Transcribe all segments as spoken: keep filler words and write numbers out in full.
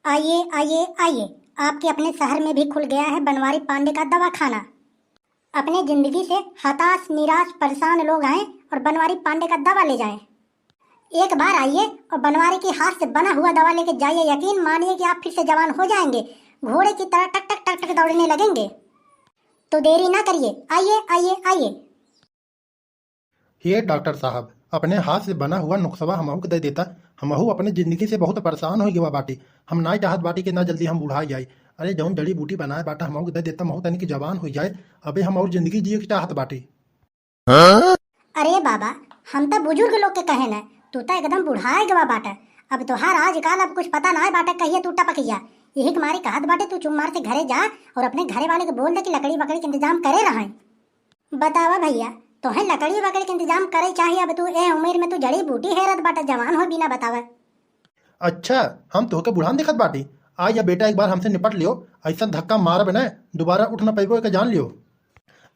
आइए, आइए, आइए, आपके अपने शहर में भी खुल गया है बनवारी पांडे का दवाखाना। अपने जिंदगी से हताश, निराश, परेशान लोग आएं और बनवारी पांडे का दवा ले जाएं। एक बार आइए और बनवारी के हाथ से बना हुआ दवा लेके जाइए, यकीन मानिए कि आप फिर से जवान हो जाएंगे, घोड़े की तरह टक टक टक टक दौड़ने लगेंगे। तो देरी ना करिए, आइए, आइए, आइए। हे डॉक्टर साहब, अपने हाथ से बना हुआ नुस्खवा हमहू के दे देता। हमहू अपने जिंदगी से बहुत परेशान होइ गवा बाटी। हम नाई चाहत बाटी कि ना जल्दी हम बुढ़ाई जाई। अरे, जौन जड़ी बूटी बनाए बाटा, हमहू के दे देता, हमहू तनिक जवान होइ जाए। अबे हम और जिंदगी जिए के चाहत बाटी। अरे बाबा, हम त बुजुर्ग लोग के कहे न, तू त एकदम बुढ़ाए गवा बाटा। अब तोहार आजकल अब कुछ पता नाय बाटा, कहिए तू टपक गया। यही के मारे कहत बाटे, तू चुप मार से घरे जा और अपने घरे वाले के बोल दे कि लकड़ी वकड़ी के इंतजाम करे रहे। बतावा भैया, तोहे लकड़ी वकड़ी के इंतजाम करे चाहिए। अब तू ए उम्र में तू जड़ी बूटी हेरत बाटा, जवान हो बिना बतावा। अच्छा, हम तोहके बुढ़ान देखत बाटी? आ या बेटा, एक बार हमसे निपट लियो, ऐसा धक्का मारब न, दोबारा उठ न पइबो, एके जान लियो।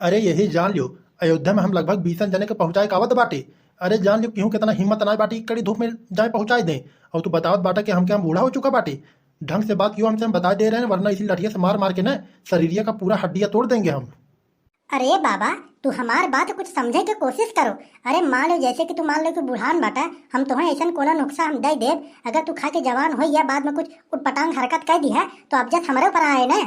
अरे यही जान लियो, अयोध्या में हम लगभग बीसन जने के पहुँचाए के आवत बाटी। अरे जान लियो, केहू केतना हिम्मत नाय बाटी, कड़ी धूप में जाए पहुँचाए दे। और तू बतावत बाटा कि हमके हम बूढ़ा हो चुका बाटी। ढंग से बात कियो हमसे, हम बता दे रहे हैं, वरना इसी लठिया से मार मार के न शरीरिया का पूरा हड्डिया तोड़ देंगे हम। अरे बाबा, तू हमार बात कुछ समझे के कोशिश करो। अरे मान लो, जैसे कि तू मान लो कि बुढ़ान बाटा, हम तोहे ऐसन कोनो नुस्खा हम दे देब, अगर तू खा के जवान हो या बाद में कुछ उटपटांग हरकत कर दी है, तो अब जस हमारे ऊपर आए ना।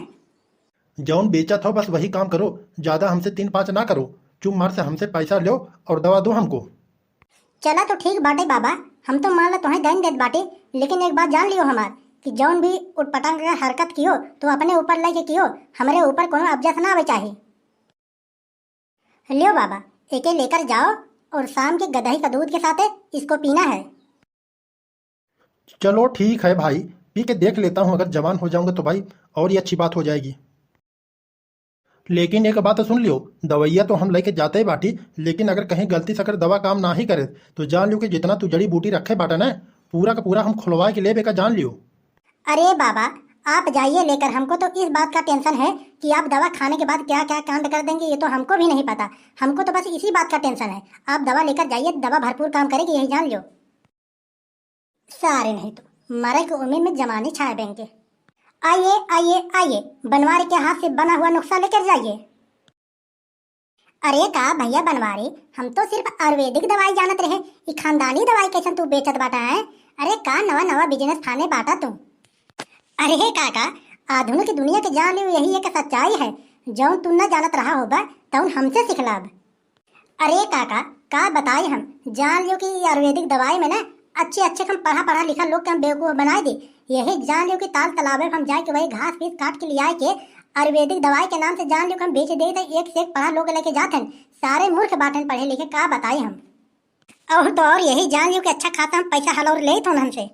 जौन बेचत हो बस वही काम करो, ज्यादा हमसे तीन पाँच ना करो, चुप मार से हमसे पैसा लो और दवा दो हमको। चला तो ठीक बाटे बाबा, हम तो मान लो तोहे दे देत बाटे, लेकिन एक बात जान लियो हमार कि जौन भी उटपटांग के हरकत कियो तो अपने ऊपर लेके कियो, हमरे ऊपर कोनो अबजस ना आवे चाही। लियो बाबा, एके लेकर जाओ और शाम के गदही का दूध के साथे इसको पीना है। चलो ठीक है भाई, पी के देख लेता हूँ, अगर जवान हो जाऊंगा तो भाई और ही अच्छी बात हो जाएगी। लेकिन एक बात सुन लियो, दवाइया तो हम लेके जाते ही बाटी, लेकिन अगर कहीं गलती से अगर दवा काम ना ही करे तो जान लियो कि जितना तू जड़ी बूटी रखे बाटा ना, पूरा का पूरा हम खुलवा के लेबे का, जान लियो। अरे बाबा, आप जाइए लेकर, हमको तो इस बात का टेंशन है कि आप दवा खाने के बाद क्या क्या कांड कर देंगे, ये तो हमको भी नहीं पता। हमको तो बस इसी बात का टेंशन है। आप दवा लेकर जाइए, दवा भरपूर काम करेगी, यही जान लो। सारे नहीं तो मरे के उम्र में जवानी छाए बेंके। आइए, आइए, आइए, बनवारी के हाथ से बना हुआ नुस्खा लेकर जाइए। अरे का भैया बनवारी, हम तो सिर्फ आयुर्वेदिक दवाई जानत रहे, ई खानदानी दवाई कैसन तू बेचत बाटा है? अरे का नवा नवा बिजनेस फाने बाटा तू? अरे काका, आधुनिक दुनिया के जान लियो यही एक सच्चाई है, जौन तू न जानत रहा होबा तौन हमसे सिखलाब। अरे काका, का बताई हम, जान लियो कि ई आयुर्वेदिक दवाई में ना अच्छे अच्छे हम पढ़ा पढ़ा लिखा लोग के हम बेवकूफ बनाए दे। यही जान लियो कि ताल तालाबे में हम जाए के वही घास फीस काट के लियाए के आयुर्वेदिक दवाई के नाम से जान लियो कि हम बेच दे, तो एक से एक पढ़ा लोग लेके जात हन। सारे मूर्ख बाटन पढ़े लिखे, का बताई हम। और तो और यही जान लियो कि अच्छा खासा हम पैसा हलौर लेत होन हमसे।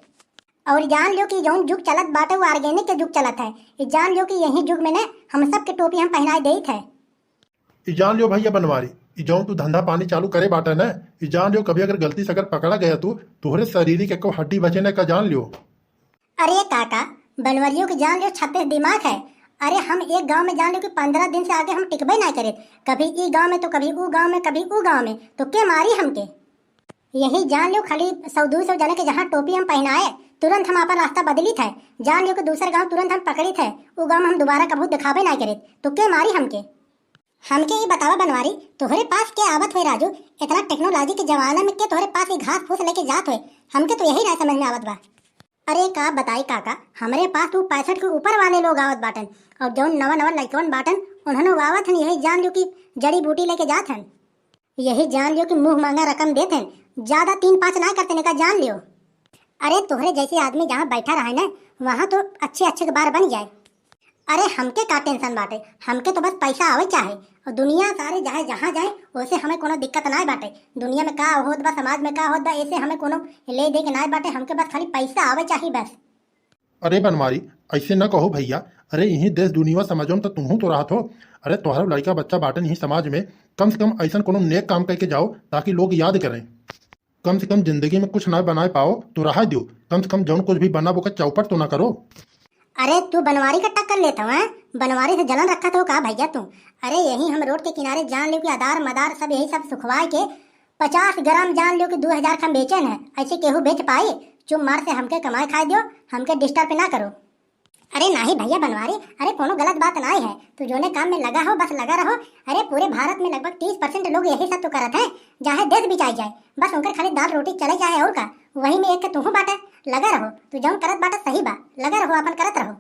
और जान लियो कि जौन जुग चलत बाटे वो ऑर्गेनिक के जुग चलत है। ये जान लियो कि यही जुग में ने हम सबके टोपी हम पहनाए देत है। ई जान लियो भैया बनवारी, ई जौन तू धंधा पानी चालू करे बाटा न, ई जान लियो कभी अगर गलती से अगर पकड़ा गया तू, तोहरे शरीर के एको हड्डी बचे न का, जान लियो। अरे काका, बनवरियो के जान लियो छत्तीस दिमाग है। अरे हम एक गांव में जान लियो कि पंद्रह दिन से आगे हम टिकबे ना करे, कभी ई गांव में तो कभी ऊ गांव में, कभी ऊ गांव में, तो के मारी हमके? यही जान लियो खाली सौ दो सौ जने के जहाँ टोपी हम पहनाए, तुरंत हम आपन रास्ता बदलित है। जान लियो कि दूसर गांव तुरंत हम पकड़ित है, ऊ गांव में हम दोबारा कभू दिखाबे ना करे, तो के मारी हमके? हमके ई बतावा बनवारी, तोहरे पास के आवत होए राजू, इतना टेक्नोलॉजी के जमाना में के तोहरे पास ई घास फूस लेके जात होए? हमके तो यही ना समझ में आवत बा। अरे का बताई काका, हमरे पास तो पैंसठ के ऊपर वाले लोग आवत बाटन, और जौन नवा नवा लइकवन बाटन, उन्हनो आवत हन, यही जान लियो कि जड़ी बूटी लेके जात हन। यही जान लियो कि मुंह मांगा रकम देत हन, ज्यादा तीन पाँच ना करते का, जान लियो। अरे तोहरे जैसे आदमी जहाँ बैठा रहे ना, वहाँ तो अच्छे अच्छे के बार बन जाए। अरे हमके का टेंशन बाटे, हमके तो बस पैसा आवे चाहे, और दुनिया सारे चाहे जहाँ जाए, ओसे हमें कोनो दिक्कत नाय बाटे। दुनिया में का होत बा, समाज में का होत बा, एसे हमें कोनो ले दे के नाय बाटे, हमके बस खाली पैसा आवे चाही बस। अरे बनवारी, ऐसे न कहो भैया। अरे यही देश दुनिया समाजों में तो तुहू तो रहत हो। अरे तोहरो लड़का बच्चा बाटन यही समाज में, कम से कम ऐसन कोनो नेक काम करके जाओ ताकि लोग याद करें। कम से कम जिंदगी में कुछ ना बनाए पाओ तो रहा दियो, कम से कम जौन कुछ भी बनाबो का चौपट तो ना करो। अरे तू बनवारी का टक्कर लेत हो, हैं? बनवारी से जलन रखत हो का भैया तू? अरे यही हम रोड के किनारे जान लियो कि अदार मदार सब यही सब सुखवाए के पचास ग्राम जान लियो कि दो हजार खम बेचेन है, ऐसे केहू बेच पाई? चुप मार से हमके कमाए खाए दियो, हमके डिस्टर्ब ना करो। अरे नाही भइया बनवारी, अरे कोनो गलत बात नाही है, तू जौने काम में लगा हो बस लगा रहो। अरे पूरे भारत में लगभग तीस परसेंट लोग यही सब तो करत हैं, चाहे देश बिचाई जाए, बस उनकर खाली दाल रोटी चले चाहे और का, वही में एक तुहू बाटा। लगा रहो, तू जौन करत बाटा सही बा, लगा रहो, अपन करत रहो।